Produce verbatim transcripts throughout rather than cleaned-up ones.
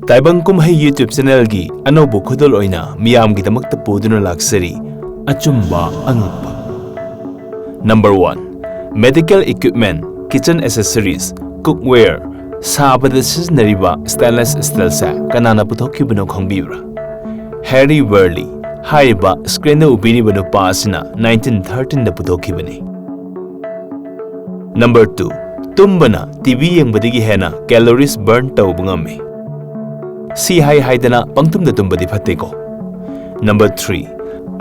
ꯇꯥꯏꯕꯪ ꯀꯨꯝꯍꯩ YouTube channelꯒꯤ ꯑꯅꯧꯕ ꯈꯨꯗꯣꯜ ꯑꯣꯏꯅ ꯃꯤꯌꯥꯝꯒꯤꯗꯃꯛꯇ ꯄꯨꯗꯨꯅ ꯂꯥꯛꯆꯔꯤ, ꯑꯆꯨꯝꯕ ꯑꯉꯛꯄ꯫ Number one, medical equipment, kitchen accessories, cookware, ꯁꯥꯕꯗ ꯁꯤꯖꯤꯟꯅꯔꯤꯕ stainless steelꯁꯦ ꯀꯅꯥꯅ ꯄꯨꯊꯣꯛꯈꯤꯕꯅꯣ ꯈꯪꯕꯤꯕ꯭ꯔꯥ? Harry Worley ꯍꯥꯏꯔꯤꯕ screenꯗ ꯎꯕꯤꯔꯤꯕ ꯅꯨꯄꯥ ꯑꯁꯤꯅ nineteen thirteenꯗ ꯄꯨꯊꯣꯛꯈꯤꯕꯅꯤ꯫ Number two, ꯇꯨꯝꯕꯅ TV ꯌꯦꯡꯕꯗꯒꯤ ꯍꯦꯟꯅ calories burn ꯇꯧꯕ ꯉꯝꯃꯤ꯫ ꯁꯤ ꯍꯥꯏ ꯍꯥꯏꯗꯅ ꯄꯪꯇꯨꯝꯗ ꯇꯨꯝꯕꯗꯤ ꯐꯠꯇꯦꯀꯣ꯫ Number three,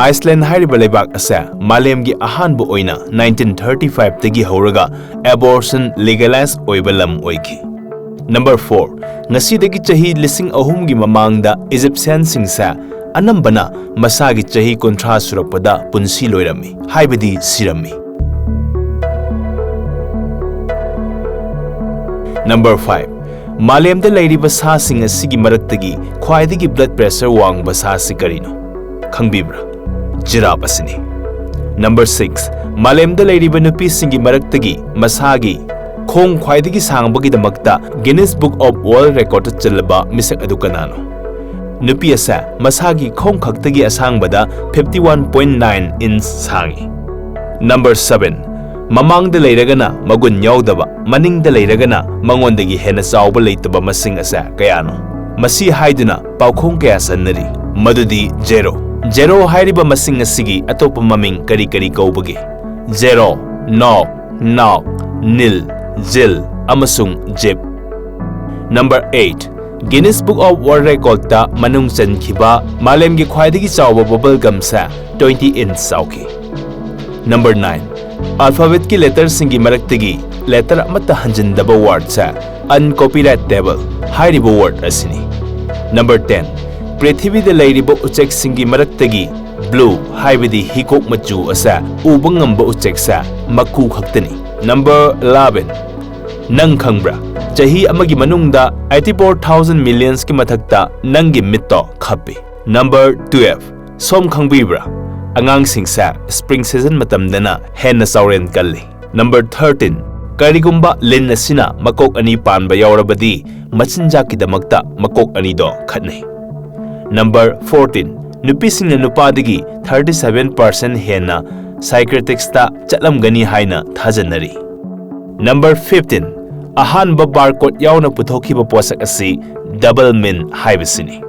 Iceland ꯍꯥꯏꯔꯤꯕ ꯂꯩꯕꯥꯛ ꯑꯁꯦ ꯃꯥꯂꯦꯝꯒꯤ ꯑꯍꯥꯟꯕ ꯑꯣꯏꯅ nineteen thirty fiveꯇꯒꯤ ꯍꯧꯔꯒ abortion legalize ꯑꯣꯏꯕ ꯂꯝ ꯑꯣꯏꯈꯤ꯫ Number four, ꯉꯁꯤꯗꯒꯤ ꯆꯍꯤ ꯂꯤꯁꯤꯡ ꯑꯍꯨꯝꯒꯤ ꯃꯃꯥꯡꯗ Egyptianꯁꯤꯡꯁꯦ ꯑꯅꯝꯕꯅ ꯃꯁꯥꯒꯤ ꯆꯍꯤ ꯀꯨꯟꯊ꯭ꯔꯥ ꯁꯨꯔꯛꯄꯗ ꯄꯨꯟꯁꯤ ꯂꯣꯏꯔꯝꯃꯤ, ꯍꯥꯏꯕꯗꯤ ꯁꯤꯔꯝꯃꯤ꯫ Number five, ꯃꯥꯂꯦꯝꯗ ꯂꯩꯔꯤꯕ ꯁꯥꯁꯤꯡ ꯑꯁꯤꯒꯤ ꯃꯔꯛꯇꯒꯤ ꯈ꯭ꯋꯥꯏꯗꯒꯤ blood pressure ꯋꯥꯡꯕ ꯁꯥꯁꯤ ꯀꯔꯤꯅꯣ? ꯈꯪꯕꯤꯕ꯭ꯔꯥ? Giraffe ꯑꯁꯤꯅꯤ꯫ Number six, ꯃꯥꯂꯦꯝꯗ ꯂꯩꯔꯤꯕ ꯅꯨꯄꯤꯁꯤꯡꯒꯤ ꯃꯔꯛꯇꯒꯤ ꯃꯁꯥꯒꯤ ꯈꯣꯡ ꯈ꯭ꯋꯥꯏꯗꯒꯤ ꯁꯥꯡꯕꯒꯤꯗꯃꯛꯇ Guinness Book of World Recordꯇ ꯆꯜꯂꯕ ꯃꯤꯁꯛ ꯑꯗꯨ ꯀꯅꯥꯅꯣ? ꯅꯨꯄꯤ ꯑꯁꯦ ꯃꯁꯥꯒꯤ ꯈꯣꯡ ꯈꯛꯇꯒꯤ ꯑꯁꯥꯡꯕꯗ fifty one point nine inch ꯁꯥꯡꯉꯤ꯫ Number seven, ꯃꯃꯥꯡꯗ ꯂꯩꯔꯒꯅ ꯃꯒꯨꯟ ꯌꯥꯎꯗꯕ, ꯃꯅꯤꯡꯗ ꯂꯩꯔꯒꯅ ꯃꯉꯣꯟꯗꯒꯤ ꯍꯦꯟꯅ ꯆꯥꯎꯕ ꯂꯩꯇꯕ ꯃꯁꯤꯡ ꯑꯁꯦ ꯀꯌꯥꯅꯣ? ꯃꯁꯤ ꯍꯥꯏꯗꯨꯅ ꯄꯥꯎꯈꯣꯡ ꯀꯌꯥ ꯆꯟꯅꯔꯤ, ꯃꯗꯨꯗꯤ zero꯫ Zero ꯍꯥꯏꯔꯤꯕ ꯃꯁꯤꯡ ꯑꯁꯤꯒꯤ ꯑꯇꯣꯞꯄ ꯃꯃꯤꯡ ꯀꯔꯤ ꯀꯔꯤ ꯀꯧꯕꯒꯦ? Zero, knock, knock, nil, zill, ꯑꯃꯁꯨꯡ zip꯫ Number eight, Guinness Book of World Recordꯇ ꯃꯅꯨꯡ ꯆꯟꯈꯤꯕ ꯃꯥꯂꯦꯝꯒꯤ ꯈ꯭ꯋꯥꯏꯗꯒꯤ ꯆꯥꯎꯕ bubble gumꯁꯦ twenty inch ꯆꯥꯎꯈꯤ꯫ Number nine, alphabetꯀꯤ letterꯁꯤꯡꯒꯤ ꯃꯔꯛꯇꯒꯤ letter ꯑꯃꯠꯇ ꯍꯟꯖꯤꯟꯗꯕ wordꯁꯦ uncopyrightable ꯍꯥꯏꯔꯤꯕ word ꯑꯁꯤꯅꯤ꯫ Number ten, ꯄ꯭ꯔꯤꯊꯤꯕꯤꯗ ꯂꯩꯔꯤꯕ ꯎꯆꯦꯛꯁꯤꯡꯒꯤ ꯃꯔꯛꯇꯒꯤ blue ꯍꯥꯏꯕꯗꯤ ꯍꯤꯒꯣꯛ ꯃꯆꯨ ꯑꯁꯦ ꯎꯕ ꯉꯝꯕ ꯎꯆꯦꯛꯁꯦ ꯃꯀꯨ ꯈꯛꯇꯅꯤ꯫ Number eleven, ꯅꯪ ꯈꯪꯕ꯭ꯔꯥ? ꯆꯍꯤ ꯑꯃꯒꯤ ꯃꯅꯨꯡꯗ eighty four thousand millionsꯀꯤ ꯃꯊꯛꯇ ꯅꯪꯒꯤ ꯃꯤꯠꯇꯣ ꯈꯞꯄꯤ꯫ Number twelve, ꯁꯣꯝ ꯈꯪꯕꯤꯕ꯭ꯔꯥ? ꯑꯉꯥꯡꯁꯤꯡꯁꯦ spring season ꯃꯇꯝꯗꯅ ꯍꯦꯟꯅ ꯆꯥꯎꯔꯦꯟ ꯀꯜꯂꯤ꯫ Number thirteen, ꯀꯔꯤꯒꯨꯝꯕ ꯂꯤꯟ ꯑꯁꯤꯅ ꯃꯀꯣꯛ ꯑꯅꯤ ꯄꯥꯟꯕ ꯌꯥꯎꯔꯕꯗꯤ, ꯃꯆꯤꯟꯖꯥꯛꯀꯤꯗꯃꯛꯇ ꯃꯀꯣꯛ ꯑꯅꯤꯗꯣ ꯈꯠꯅꯩ꯫ Number fourteen, ꯅꯨꯄꯤꯁꯤꯡꯅ ꯅꯨꯄꯥꯗꯒꯤ thirty seven percent ꯍꯦꯟꯅ psychiatrist ꯆꯠꯂꯝꯒꯅꯤ ꯍꯥꯏꯅ ꯊꯥꯖꯅꯔꯤ꯫ Number fifteen, ꯑꯍꯥꯟꯕ barcode ꯌꯥꯎꯅ ꯄꯨꯊꯣꯛꯈꯤꯕ ꯄꯣꯠꯁꯛ ꯑꯁꯤ double min ꯍꯥꯏꯕꯁꯤꯅꯤ꯫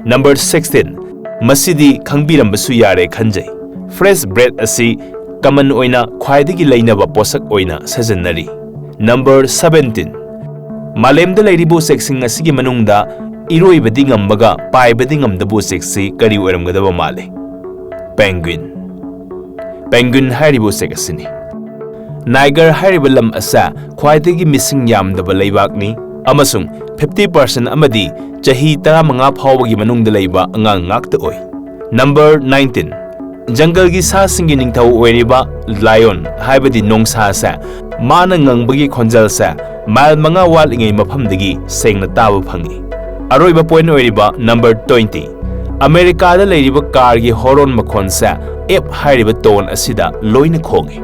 Number sixteen, ꯃꯁꯤꯗꯤ ꯈꯪꯕꯤꯔꯝꯕꯁꯨ ꯌꯥꯔꯦ ꯈꯟꯖꯩ꯫ Fresh bread ꯑꯁꯤ common ꯑꯣꯏꯅ ꯈ꯭ꯋꯥꯏꯗꯒꯤ ꯂꯩꯅꯕ ꯄꯣꯠꯁꯛ ꯑꯣꯏꯅ ꯁꯤꯖꯤꯟꯅꯔꯤ꯫ Number seventeen, ꯃꯥꯂꯦꯝꯗ ꯂꯩꯔꯤꯕ ꯎꯆꯦꯛꯁꯤꯡ ꯑꯁꯤꯒꯤ ꯃꯅꯨꯡꯗ ꯏꯔꯣꯏꯕꯗꯤ ꯉꯝꯕꯒ ꯄꯥꯏꯕꯗꯤ ꯉꯝꯗꯕ ꯎꯆꯦꯛꯁꯤ ꯀꯔꯤ ꯑꯣꯏꯔꯝꯒꯗꯕ ꯃꯥꯜꯂꯤ? Penguin꯫ Penguin ꯍꯥꯏꯔꯤꯕ ꯎꯆꯦꯛ ꯑꯁꯤꯅꯤ꯫ Niger ꯍꯥꯏꯔꯤꯕ ꯂꯝ ꯑꯁꯤ ꯈ꯭ꯋꯥꯏꯗꯒꯤ ꯃꯤꯁꯤꯡ ꯌꯥꯝꯗꯕ ꯂꯩꯕꯥꯛꯅꯤ ꯑꯃꯁꯨꯡ fifty percent ꯑꯃꯗꯤ ꯆꯍꯤ ꯇꯔꯥꯃꯉꯥ ꯐꯥꯎꯕꯒꯤ ꯃꯅꯨꯡꯗ ꯂꯩꯕ ꯑꯉꯥꯡ ꯉꯥꯛꯇ ꯑꯣꯏ꯫ Number nineteen, ꯖꯪꯒꯜꯒꯤ ꯁꯥꯁꯤꯡꯒꯤ ꯅꯤꯡꯊꯧ ꯑꯣꯏꯔꯤꯕ lion ꯍꯥꯏꯕꯗꯤ ꯅꯣꯡꯁꯥꯁꯦ, ꯃꯥꯅ ꯉꯪꯕꯒꯤ ꯈꯣꯟꯖꯦꯜꯁꯦ mile ꯃꯉꯥ ꯋꯥꯠꯂꯤꯉꯩ ꯃꯐꯝꯗꯒꯤ ꯁꯦꯡꯅ ꯇꯥꯕ ꯐꯪꯏ꯫ ꯑꯔꯣꯏꯕ point ꯑꯣꯏꯔꯤꯕ number twenty, ꯑꯃꯦꯔꯤꯀꯥꯗ ꯂꯩꯔꯤꯕ carꯒꯤ horn ꯃꯈꯣꯟꯁꯦ ape ꯍꯥꯏꯔꯤꯕ tone ꯑꯁꯤꯗ ꯂꯣꯏꯅ ꯈꯣꯡꯏ꯫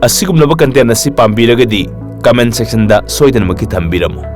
ꯑꯁꯤꯒꯨꯝꯂꯕ content ꯑꯁꯤ ꯄꯥꯝꯕꯤꯔꯒꯗꯤ comment sectionꯗ ꯁꯣꯏꯗꯅꯃꯛꯀꯤ ꯊꯝꯕꯤꯔꯝꯃꯨ꯫